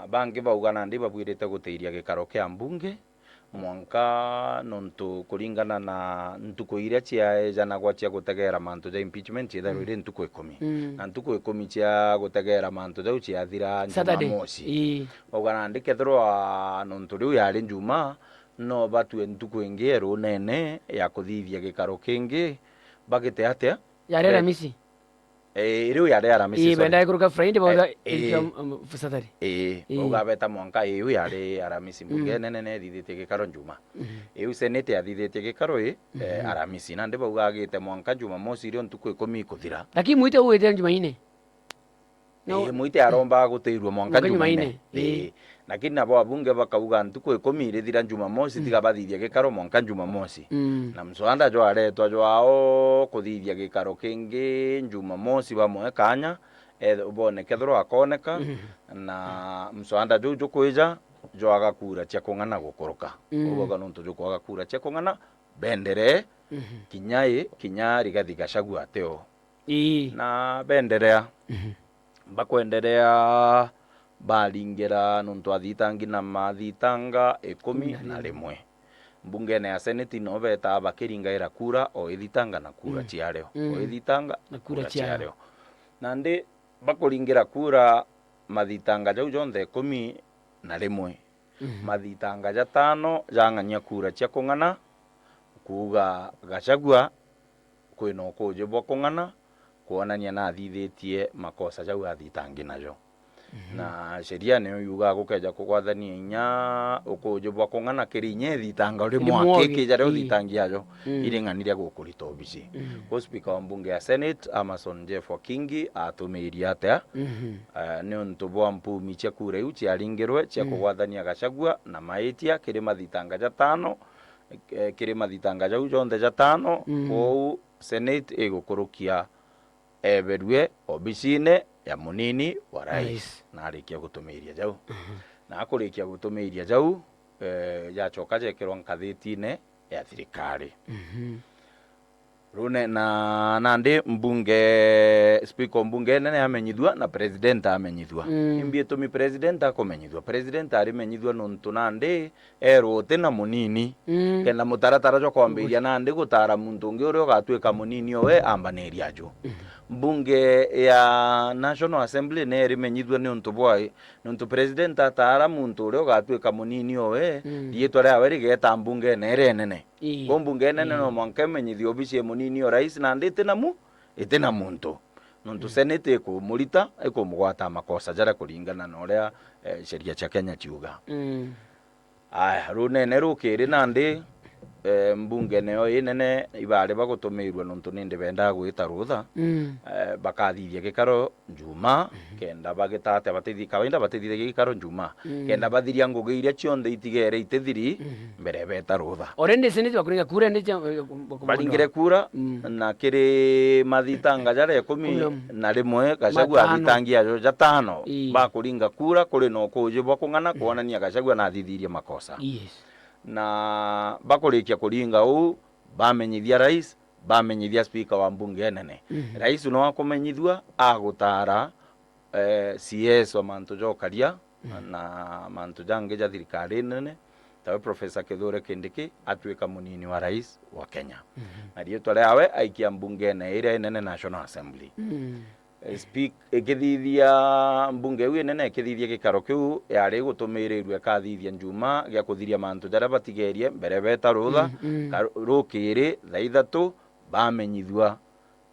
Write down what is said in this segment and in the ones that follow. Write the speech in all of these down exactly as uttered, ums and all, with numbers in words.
Bangi bauga nandi babuirite gutiiria gikaro kia mbunge mwanka nontu kuringana na ntuku iria ciaejanagwa cia gutegeera mantu ja impeachment, ciithagirwa Mm. iri ntuku ikumi. Mm. Na ntuku ikumi cia gutegeera mantu jau ciathira Saturday. Jumamosi. Ii. Bauga nandi kethirwa nontu riu yari Njumaa, no batue ntuku ingi ya runene ya kuthithia gikaro kingi, bagite atia? Yari Be- Aramisi. Eh, riu yari Aramisi, Ii, sorry. Benda ikuruka Friday, bauga Eh, ii. Saturday. Ii, Ii. Bauga beta mwanka iu yari Aramisi, mbunge Mm. nene nethithitie gikaro Njuma. Mhm. Iu Senate yathithitie gikaro ii, eh, Mhm. Aramisi. Nandi bauga agite mwanka Jumamosi irio ntuku ikumi ikuthira. Lakini mwite ugite Jumaine? No. Ii, mwite aromba gutirua mwanka Mwanka Jumaine. Jumaine. Ii. Ii. Lakini nabo abunge bakauga ntuku ikumi irithira Jumamosi, Mm. tiga bathithia gikaro mwanka Jumamosi. Mm. Na mswada jwaretwa jwao kuthithia gikaro kingi Jumamosi bamwe kanya, eh, bone kethirwa akoneka, Mm. na mswada juu jukwija jwaga kura cia kung'ana gukuruka. Mm. Uguo nontu jukwaga kura cia kung'ana, bendere, Mhm. kinya i, kinya Rigathi Gachagua ateo. Ii. Na benderea, Mhm. bakwenderea baringira nontu athitangi na mathitanga ikumi na rimwe. Mbungene ya Seneti no betaa bakiringaira kura o ithitanga na kura Mm. ciario. Mm. O ithitanga Na kura kura ciario. ciario. Nandi bakuringira kura mathitanga jau jonthe ikumi na rimwe. Mhm. Mathitanga jatano jang'ania kura cia kung'ana, kuuga Gachagua kwina ukuuji bwa kung'ana, kwonania nathithitie makosa jau athitangi najo. Mhm. Na sheria niyo yugaga gukeja kugwathania inya ukuuji bwa kung'ana kiri inya ithitanga uri Iri mwaki mwaki, kija ria ii. uthitangi ajo Mm. iring'aniria gukurita obici. Mm. Ko speaker wa mbunge ya Senate, Amason Jeff Wakingi, atumiirie atia? Mhm. Eh, niuntu bwa mpumi cia kura iu ciaringirwe cia Mm. kugwathania Gachagua na maitia kiri mathitanga jatano, eh, kiri mathitanga jau jonthe jatano, Mm. kwou Senate igukurukia eberue obicine ya munini wa rais. Rais. Na arikia gutumiiria jau. Mhm. Na akurikia gutumiiria jau, eh, jacoka jekirwa nkathitine ya thirikari. Mhm. Rune-, na nandi mbunge, speaker o mbunge nene amenyithua na president amenyithua. Mm. Imbi itumi president akumenyithua? President arimenyithua nontu nandi erwo uti na munini. Mm. Kenda mutaratara jwa kwambiria nandi gutara muntu ungi uria ugatuika munini owe ambaniria aju. Mm. Mbunge ya National Assembly nerimenyithua niuntu bwa, niuntu president atara muntu uria ugatuika munini owe, Mm. riitwa riawe rigeta mbungene iria inene. Ii. Ko mbunge nene Ii. no mwanka imenyithie obici ya munini o rais, nandi iti na mu-, iti na muntu. Nontu Mm. Senate ikumurita, ikumugwata makosa jaria kuringana na uria, eh, sheria cia Kenya ciuga. Mm. Aya, runene rukiri nandi, eh, mbunge neo inene ibari bagutumirua nontu nindi bendaa gwita rutha. Mm. Eh, bakathithia gikaro Njumaa, Mhm. kenda bagita atia batithi-, kawaida batithithagia gikaro Njumaa. Mm. Kenda bathiria ngugi iria cionthe itigere itithiri Mhm. mbere beta rutha. Already Senate bakuringa kura ndi cia, eh, ku-, ku-, Baringire kura, Mm. na kiri mathitanga jaria ikumi na rimwe, Gachagua Matano. athitangia ajo jatano, Ii. bakuringa kura, kuri na ukuuji bwa kung'ana Mm. kwonania Gachagua nathithirie makosa. Yes. Na bakurikia kuringa uu, bamenyithia rais, bamenyithia speaker wa mbunge nene. Mhm. Rais no akumenyithua, agutara, eh, C S wa mantu ja ukaria Mhm. na mantu jangi ja thirikari nene, tawe Professor Kithure Kindiki atuika munini wa rais wa Kenya. Mhm. Na riitwa riawe aikia mbungene iria inene, National Assembly. Mhm. Eh, speak-, ikithithia, mbunge iu inene ikithithia gikaro kiu yari igutumirirue ikathithia Njumaa gia kuthiria mantu jaria batigerie mbere beta rutha, Mm, mm. ka-, rukiri thaa ithatu bamenyithua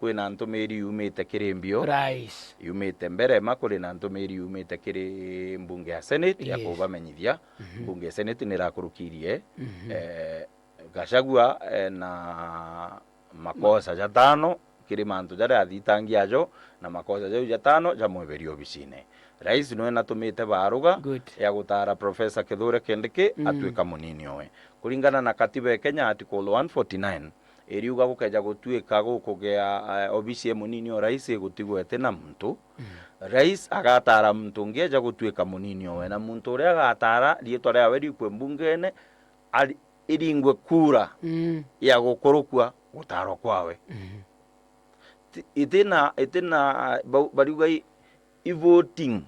kwina ntumiri yumite kiri mbio, Rais. yumite mbere ma kuri na ntumiri yumite kiri mbunge ya Senate ya Yes. kubamenyithia. Mhm. Mbunge ya Senate nirakurukirie, Mhm. eh, Gachagua, eh, na makosa jatano kiri mantu jaria athitangia ajo, na makosa jau jatano jamweberia obicine. Rais nwe natumite baruga Good. ya gutara Professor Kithure Kindiki Mm. atuika munini owe. Kuringana na katiba ya Kenya, Article one forty-nine, iriuga gukeja gutuika gukugea, eh, obisi ya munini o rais igutigwa iti na muntu, Mm. rais agatara muntu ungi eja gutuika munini owe, na muntu uria agatara riitwa riawe rikwe mbungene, ari-, iringwe kura Mm. ya gukurukua gutarwa kwawe. Mm. Ti-, itina, itina, bau-, bariuga i, i voting.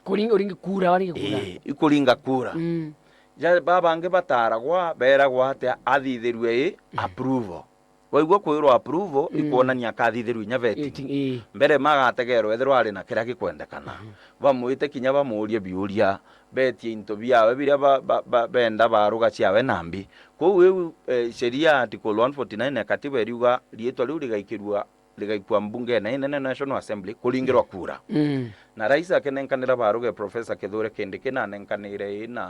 Kuringa, uringi kura, waringi kura. Ii, ikuringa kura. Mm. Ja, babangi bataragwa, beragwa atia athithirue i approval. Waigua kwirwa approval, ikwonania akathithirua inya vetting. Vetting, ii. Mbere magategerwa ethirwa ari na kiria gikwendekana. Mhm. Bamwite kinya bamurie biuria, betie into biawe biria ba, ba, ba, benda baruga ciawe nambi. Kwou iu, eh, sheria article one forty-nine ya katiba iriuga riitwa riu rigaikirua, rigaikua mbungene inene, National Assembly, kuringirwa kura. Mm. Na rais akinenkanira baruga Professor Kithure Kindiki, na anenkanire ii na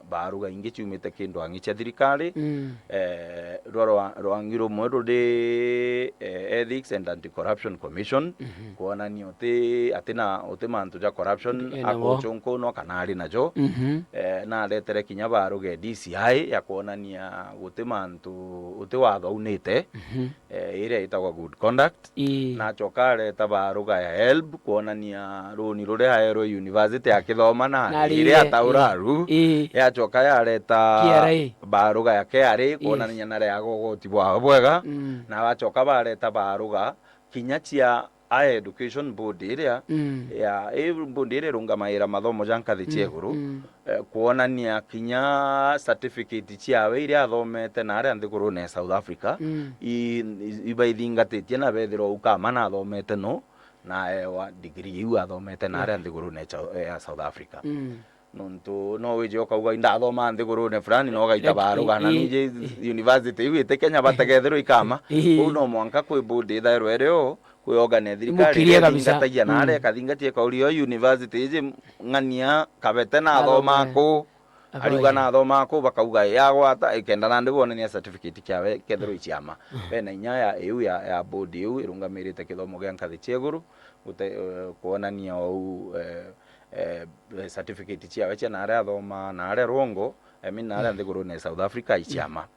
baruga ingi ciumite kindu ang'i cia thirikari. Mm. Eh, rwa rwa-, rwangi rumwe ruri, eh, Ethics and Anti-Corruption Commission, mhm, kwonania uti, ati na, uti mantu ja corruption, eh, namo, akuchunkunwa kana ari najo. Mhm. Eh, naretere kinya baruga D C I ya kwonania guti mantu, uti watho aunite. Mhm. Eh, iria itagwa good conduct. Ii. Nachoka areta baruga ya helb, kwonania runi ruria aerwe university akithoma na, na iria riria ataura ru. Ii. Yachoka yareta K R A. Baruga ya K R A, yes, kwonania nareaga ugoti bwawe bwega. Mm. Na bachoka bareta baruga kinya cia Higher Education Board iria, mm, ya, i board iria irungamaira mathomo ja nkathi cia, mm, iguru, mm, eh, kwonania kinya certificate ciawe iria athomete na aria nthigurune ya South Africa, mm, i, i, ibaithingatitie na bethirwa ukama na athomete no, na ewa degree iu athomete na aria, mm, nthigurune ya Chau-, ya South Africa. Mm. Nontu no wije ukauga, "Indathoma nthigurune fulani," na ugaita, eh, baruga, na, ii, nuje, ii, university iu iti Kenya, bategethirwa ikama. Ii. Uu no mwanka kwi board ithairwa iri o, kwi organ ya thirikari iria ithingatagia na aria, mm, ikathingatia ikauri yo university iji ng'ania Kabete nathoma ku. Ariuga nathoma ku, bakauga, "Ii, agwata," ikenda nandi bonania certificate kiawe kethirwa iciama. Mm. Bena inya ya, iu ya, ya board iu irungamirite kithomo gia nkathi cia iguru, gute-, eh, kwonania ou, eh, eh, certificate ciawe cia naria athoma, naria rwongo, I mean, naria, mm, nthigurune ya South Africa, mm, iciama.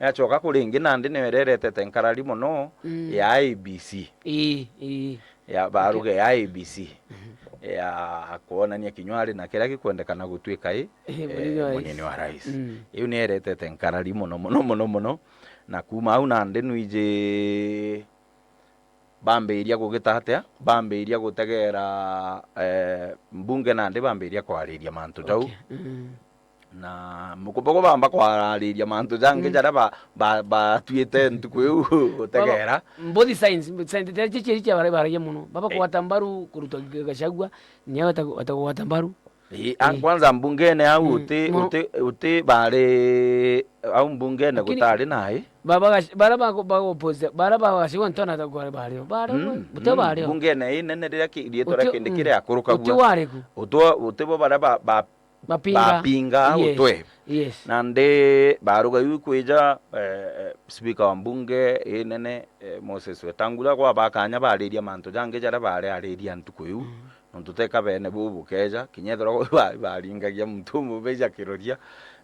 Yachoka kuri ingi nandi niyo iria iretete nkarari mono, mm, ya I E B C. Ii, ii. Ya baruge ya I E B C. Mhm. Ya kwonania kinya ari na kiria gikwendekana gutuika i, eh, munini wa rais. Munini wa rais. Mm. Iu niyo iretete nkarari mono, mono, mono, mono. Na kuma au nandi nwiji bambiria kugita atia? Bambiria gutegera, eh, mbunge nandi bambiria kwariria mantu jau. Okay. Mm. Na mukumbuko bamba kwariria mantu jangi, mm, jaria ba, ba, batuite ntuku iu gutegera. Baba, both sides, sides, te chichi chia bara-, baragia muno. Baba, eh, kugwata mbaru kurutwa Gachagua, ni wata, wata kugwata mbaru. Ii, a, eh, kwanza mbungene au, mm, uti, mo- uti, uti bari, au mbungene lakini gutari nai. Baba gac-, bara ba, ba oppose, bara ba Gachagua ntona ta kwari bario. Bario, mm, buti, mm, bario. Mbungene ii nene riria ki-, rietwa ria Kindiki, mm, riakurukagua. Uti wari ku. Uti, uti bo bara ba, ba, bapinga, bapinga, yes, utwe. Yes. Nandi baruga iu kwija, eh, eh, speaker wa mbunge ii nene, eh, Moses Wetangula, kwa bakanya bariria mantu jangi jaria bari ariria ntuku iu. Mm. Nontu teka bene bubu bukeja, kinya ethirwa ba-, baringagia muntu umwe beja kiroria,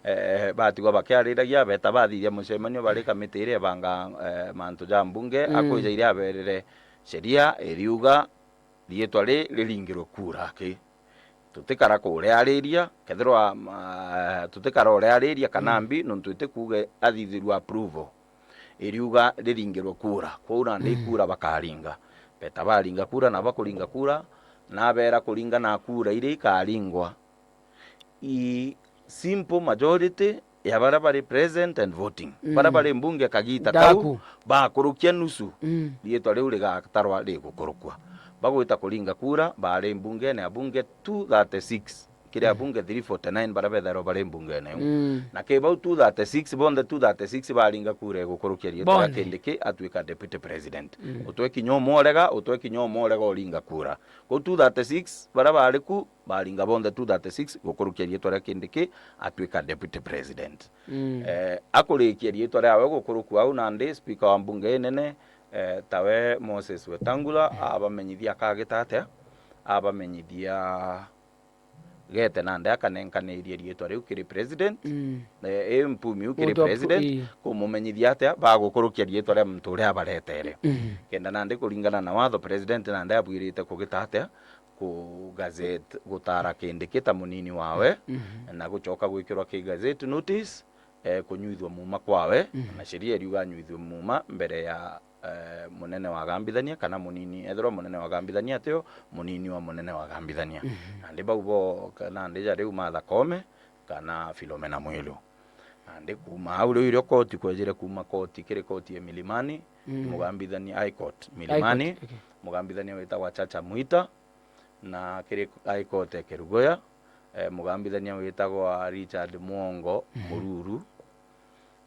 eh, batigwa bakiariragia, beta bathithia mucemanio bari kamiti iria ibanga, eh, mantu ja mbunge, mm, akwija iria aberere sheria iriuga riitwa ri riringirwe kura ki. Tutikara kuriariria, kethirwa, ma-, tutikara uriariria kana, mm, mbi, nontu itikuuga athithirua approval. Iriuga riringirwe kura. Kwou nandi, mm, ikura bakaringa. Beta baringa kura, na bakuringa kura, na beera kuringa na kura iria ikaringwa, i simple majority ya baria bari present and voting. Mm. Baria bari mbunge kagita kau, bakurukia nusu, mm, riitwa riu rigatarwa rigukurukua. Bagwita kuringa kura, bari mbungene ya bunge two thirty-six. Kiri, mm, abunge three forty-nine baria bethairwa bari mbungene iu. Mm. Na ki bau two thirty-six, bonthe two thirty-six baringa kura igukurukia riitwa ria Kindiki atuika deputy president. Mm. Utwe kinya umwe urega, utwe kinya umwe urega uringa kura. Kwou two thirty-six baria bari ku, baringa bonthe two thirty-six gukurukia riitwa ria Kindiki atuika deputy president. Mm. Eh, akurikia riitwa riawe gukurukua au nandi, speaker wa mbunge inene, eh, tawe Moses Wetangula, mm, abamenyithia akagita atia? Abamenyithia gete nandi akanenkanirie riitwa riu kiri president, mm, eh, i mpumi iu kiri president, ii, kumumenyithia atia bagukurukia riitwa ria muntu uria abaretere. Mm. Kenda nandi kuringana na watho, president nandi abwirite kugita atia? Ku gazette, gutara Kindiki ta munini wawe, mm, na gucoka gwikirwa ki gazette notice, eh, kunyuithua muuma kwawe, Mhm. na sheria iriuga anyuithue muuma mbere ya, eh, munene wa gambithania kana munini, ethirwa munene wa gambithania atio, munini wa munene wa gambithania. Mhm. Nandi bau bo, ka-, nandi ja riu Martha Koome kana Philomena Mwilu. Nandi kuuma au riu irio koti kwejire kuuma koti kiri koti ya Milimani, Mm. mugambithania High Court, High Milimani, Court, okay. mugambithania witagwa Chacha Mwita, na kiri High Court ya Kerugoya, eh, mugambithania witagwa Richard Mwongo Mhm. Mururu,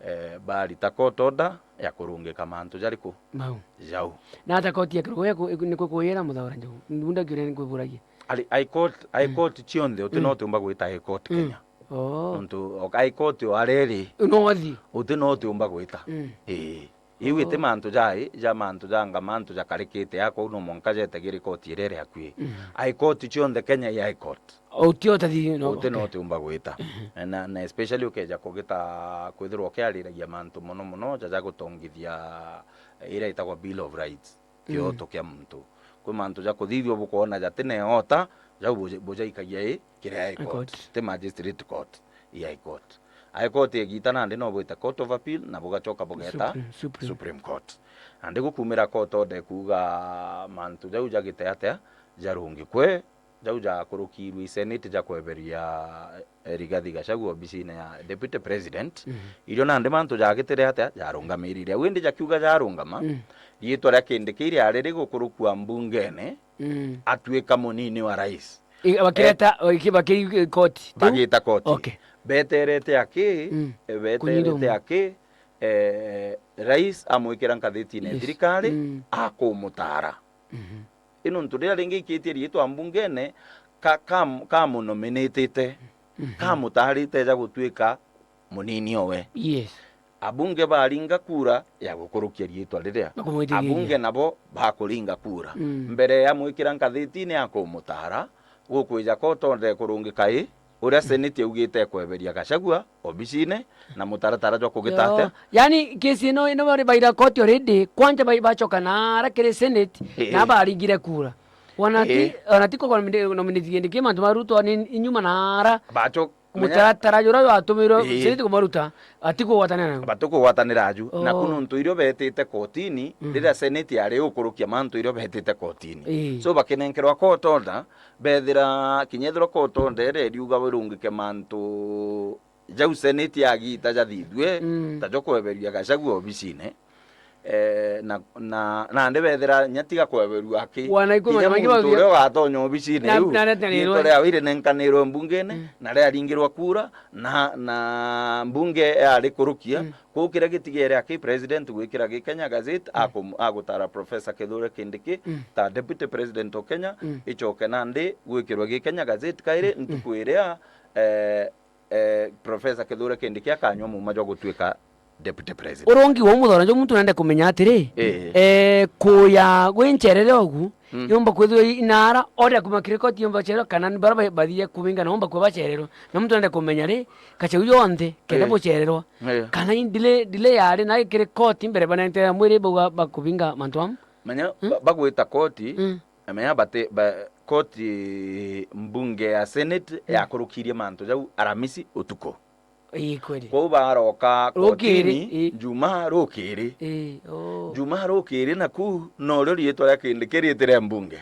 eh, barita court order ya kurungika mantu jariku? Mau. Jau. Na ata koti ya Kerugoya ku-, iku-, niko kuyira Muthaura Njogu? Ndu ndakiuria ni kwiburagia. Ari, High Court, High Mm. Court cionthe, uti Mm. no utiumba gwita High Court Mm. Kenya. Oh. Nontu o High Court o aria iri, No wathi. uti no utiumba gwita. Mm. Ii. Iu iti Oh. mantu jai, ja mantu janga mantu jakarikite akwa, no mwanka jete giri koti iria iri akui. Mm. High Court cionthe Kenya i High Court. Uti utathi no, Uti no okay. utiumba gwita. Mhm. Na, na especially ukeja kugita kwithirwa ukiariragia mantu mono mono, ja, ja gutongithia iria itagwa Bill of Rights, Mm. kioto kia muntu. Kwi mantu ja kuthithua bukwona jati na iota, jau buja-, bujaikagia i kiria High High Court. Court. Ti magistrate court, i High Court. High Court igita nandi no bwite Court of Appeal, na bugacoka bugeta Supreme, Supreme. Supreme Court. Nandi gukumira court order ikuuga mantu jau jagite atia, jarungi kwe, jau jakurukirwe i Senate ja kweberia, eh, Rigathi Gachagua obicine ya Deputy President, Mhm. irio nandi mantu jagitire atia, jarungamirire. Au indi jakiuga jarungama, Mm. riitwa ria Kindiki riari rigukurukua mbungene, Mm. atuika munini wa rais. I-, bakireta, Eh, o, iki-, bakiri koti. Tu? Bagita koti. Okay. Beterete aki, Mm. eh, beterete Kunyirwo. aki, eh, rais amwikira ngathitine ya Yes. thirikari, Mm. akumutara. Mhm. Ino ntu riria ringi ikitie riitwa mbungene, ka-, ka-, kamunominitite, Mhm. kamutarite ja gutuika munini owe. Yes. Abunge baringa kura ya gukurukia riitwa riria. Bakumwitikiria. Abunge nabo bakuringa kura. Mm. Mbere ya mwikira ngathitine akumutara, gukwija court order kurungika i, uria Senate yaugite ekweberia Gachagua obicine na mutaratara jwa kugita Yo. atia? Yani, kesi ino, ino bari baira court already, kwanja bai-, bacoka nara kiri Senate, Ii. na baringire kura. Wana ti, Ii. wana ti ko nominate Kindiki mantu ma Ruto, ni inyuma nara. Bacho-, mutaratara jura jwatumirwe Ii. Senate kumaruta, atikugwatanira nayo. Batikugwatanira aju. Na Oh. ku nontu irio betite kotini, Mm. riria Senate yari ukurukia mantu irio betite kotini. Ii. So bakinenkerwa court order, bethira, kinya ethirwa court order iria iriuga birungike mantu jau Senate yagita jathithue, Mm. ta jo kweberia Gachagua obicine. Eh, na, na, nandi bethira nya tiga kweberua aki. Wana ikumi Kinya na maingi muntu bathia. uria ugatonya obicine Na, iu, na, na, na, riitwa na, riawe irinenkanirwe mbungene, Mm. na riaringirwa kura, na, na mbunge yari kurukia. Mm. Kwou kiria gitigere aki president gwikira gi Kenya Gazette, Mm. akum-, agutara Professor Kithure Kindiki, Mm. ta deputy president o Kenya, Mm. icoke nandi gwikirwe gi Kenya Gazette kairi, Mm. ntuku iria, eh, eh, Professor Kithure Kindiki akanyua muuma jwa gutuika deputy president. Urongi wa Muthora njo muntu nende kumenya atiri, Ee. eh, kuya gwi ncherere ogu, Mm. yomba kwithirwa i-, inara, order kuma kiri koti yomba chererwa, kana ni bara ba-, bathire kubinga na yomba kuba bachererwa. Na muntu nende kumenya ri, kacheu yonthe, kenda Ee. buchererwa. Ee. Kana i delay, delay yari na kiri koti mbere banentere mwiri bauga bakubinga mantu amu. Menya, Mm. ba-, bagwita koti, Mm. Menya bati, ba, koti mbunge ya Senate Mm. yakurukirie mantu jau Aramisi utuku. Ii, kweli. Kwou baroka Rukiri, kotini, ii. Jumaa rukiri. Ii, oo. Jumaa rukiri naku norio riitwa ria Kindiki riitire mbunge.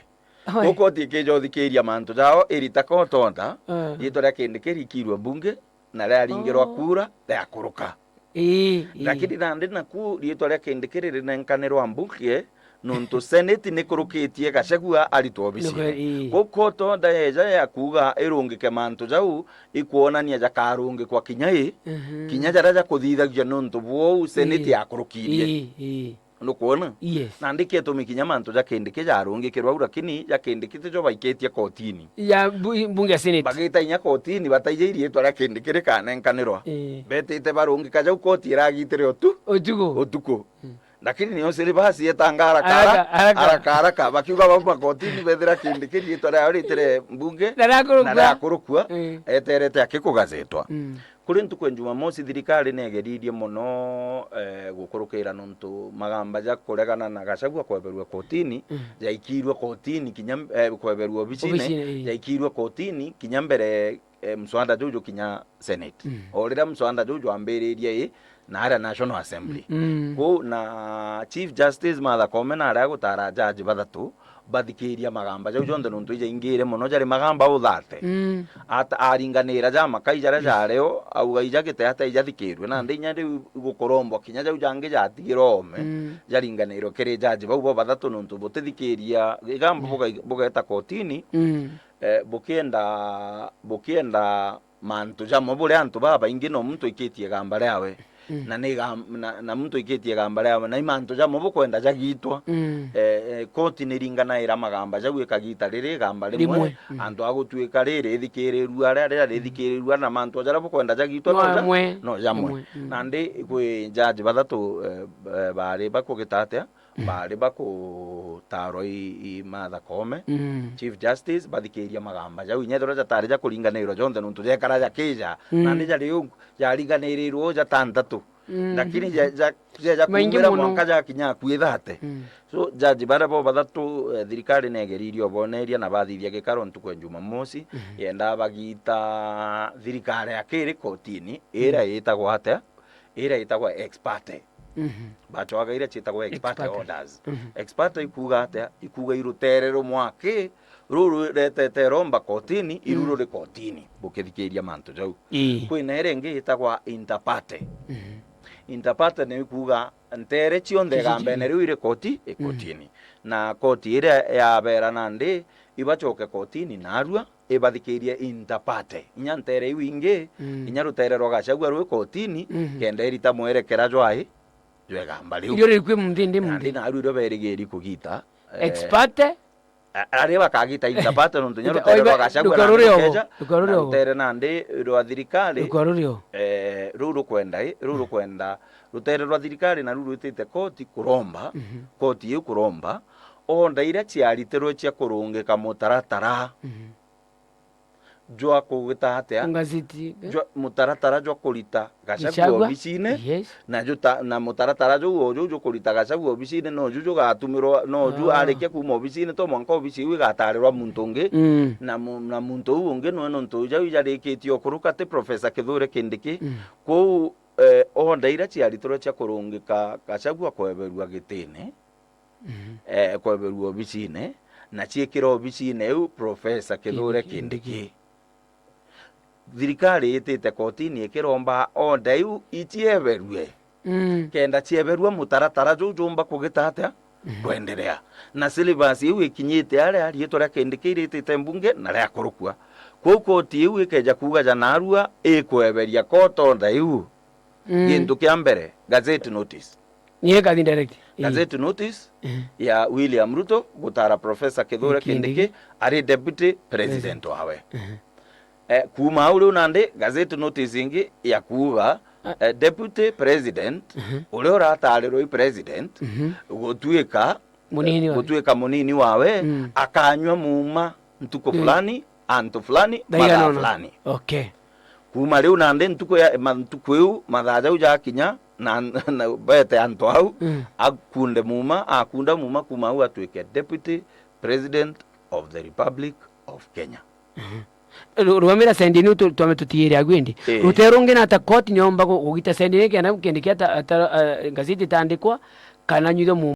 Oi. Kwou koti ikija uthikiria mantu jao irita court order, Eh. riitwa ria Kindiki rikirwe mbunge, na riaringirwa Oh. kura, riakuruka. Ii, ii. Lakini nandi naku riitwa ria Kindiki ririnenkanirwa mbunge, nontu Senate nikurukitie Gachagua aritwe obicine. Nikuruki-, ii. Kwou court order yeja ya kuuga irungike mantu jau, ikwonania jakarungikwa kinya i, Mhm. kinya jaria jakuthithagia nontu bwou Senate Ii. yakurukirie. Ii, ii. Nukwona? Yes. Nandi gitumi kinya mantu ja Kindiki jarungikirwa au, lakini ja Kindiki tijo baikitie kotini. Ya mbu-, mbunge ya Senate. Bagita inya kotini, bataija iriitwa ria Kindiki rikanenkanirwa. Ii. Betite barungika jau koti iragitire utu-, Utuku. utuku. Mm. Lakini nio syllabus yetanga haraka Haraka, haraka, haraka. haraka, haraka. Bakiuga bauma kotini, bethira Kindiki riitwa riao ritire mbunge, Na riakurukua. na riakurukua, Mm. eterete akikugazetwa. Mm. Kuri ntuku ya Jumamosi, thirikari neegeririe mono, eh, gukurukira nontu magamba ja kuregana na Gachagua kweberua kotini, Mm. jaikirue kotini kinya, eh, kweberua obicine, Obicine, ii. jaikirue kotini kinya mbere eh, mswada juu jukinya Senate. Mm. O riria mswada juu jwambiririe i, na aria National Assembly. Mm. Kwou na Chief Justice Martha Koome na aria agutara jaji bathatu, bathikiria magamba jau jonthe, nontu ijaingire mono, jari magamba uthate. Mm. Ata-, aringanira ja makai jaria jario, auga ija gite ata ijathikirue. Nandi inya riu igukurombwa kinya jau jangi jatigire oome, mm, jaringanirwe kiri jaji bau bo bathatu, nontu butithikiria igamba, mm, bugai-, bugeta kotini, mm, eh, bukienda, bukienda mantu jamo buria antu babaingi no muntu aikitie igamba riawe. Mm. Na ni igam-, na, na muntu aikitie igamba riawe, na i mantu jamo bukwenda jagitwa. Mm. Eh, eh, koti ni iringanaira magamba jau ikagita riri igamba rimwe, rimwe, mm, antu a gutuika riri ithikirirua aria, riria rithikirirua na mantu jaria bukwenda jagitwa no no ja-, amwe, no jamwe. Amwe, mm. Nandi kwi jaji bathatu, eh, eh, bari bakugita atia? Mm. Bari bakutarwa i, i Martha Koome, mm, Chief Justice, bathikiria magamba jau. Inya ethirwa jatari ja kuringanirwa jonthe, nontu jekara jakija, mm, nandi jari u, jaringanirirwe u jatantatu. Mm. Lakini ja, ja, ja, ja maingi kumira mono. Mwanka jakinya akui thate. Mm. So, jaji baria bo bathatu, eh, thirikari negeririe oboneria na bathithia gikaro ntuku ya Jumamosi, mm, yenda bagita thirikari akiri kotini, iria, mm, itagwa atia? Iria itagwa ex parte. Mhm. Bacwaga iria ciitagwa ex parte orders. Ex parte. Mhm. Ex parte ikuuga atia? Ikuuga i ruteere rumwe aki, ruu ruretete romba kotini, iru, mm, ruri kotini, bukithikiria mantu jau. Ii. Kwina iria ingi itagwa inter parte. Mhm. Inter parte ni ikuuga nteere cionthe igambene riu iri koti, i, mm, kotini. Na koti iria yabeera nandi ibacoke kotini narua, ibathikirie inter parte. Inya nteere iu ingi, mm, inya ruteere rwa Gachagua rwi kotini, mhm, kenda irita mwerekera jwai, jwa igamba riu. Irio rikwi munthi ndi. Nandi munthi. Naru irio berigiri kugita, ex, eh, parte? A-, aria bakagita inter parte nontu inya ruteere rwa Gachagua nandi rukeja, na ruteere nandi rwa thirikari, eh, ruu rukwenda i, ruu rukwenda, ruteere rwa thirikari naru rwitite koti kuromba, mhm, koti iu kuromba, order iria ciaritirwe cia kurungika mutaratara, mhm, jwa kugita atia? Ngazeti, eh? Jwa, mutaratara jwa kurita Gachagua, Gachagua, obicine, yes, na juta-, na mutaratara juu o juu jukurita Gachagua obicine, no ju jugatumirwa, no ju, ah, arikia kuuma obicine, to mwanka obici iu igatarirwa muntu ungi, mm, na mu-, na muntu uu ungi nwe nontu jau ijarikitie okuruka ti Professor Kithure Kindiki. Mm. Kwou, eh, order iria ciaritirwe cia kurungika Gachagua kweberua gitine, mhm, eh, kweberua obicine, na ciikira obicine iu Professor Kithure Kindiki. Kindiki. Thirikari itite kotini ikiromba order iu icieberue. Mm. Kenda cieberua mutaratara juu jumba kugita atia? Mhm. Kwenderea. Na syllabus iu ikinyite aria riitwa ria Kindiki iritite mbunge na riakurukua. Kwou koti iu ikeja kuuga ja narua ikweberia court order iu. Mm. Gintu kia mbere, gazette notice. Ni ikathi direct. Ii. Gazette notice, mhm, ya William Ruto gutara Professor Kithure Kindiki, Kindiki ari deputy president, president, wawe. Mhm. Eh, kuuma au riu nandi gazette notice ingi ya kuuga, ah, eh, deputy president, mhm, uria uratarirwe i president, mhm, gutuika, munini, eh, wawe, gutuika munini wawe, mm, akanyua muuma ntuku, mm, fulani, antu fulani, mathaa fulani. Okay. Kuuma riu nandi ntuku ya, ma-, ntuku iu, mathaa jau jakinya, na, na bete antu au, mm, akunde muuma, akunda muuma kuuma au atuike Deputy President of the Republic of Kenya. Mhm. Ru-, rugamira sendi niu tu-, twame tutiire agu indi. Ii. Rutere rungi nata court niomba gu-, gugita sendi ni kenda Kindiki ata-, ata-, eh, gazeti itandikwa, kana nyuithwe muuma.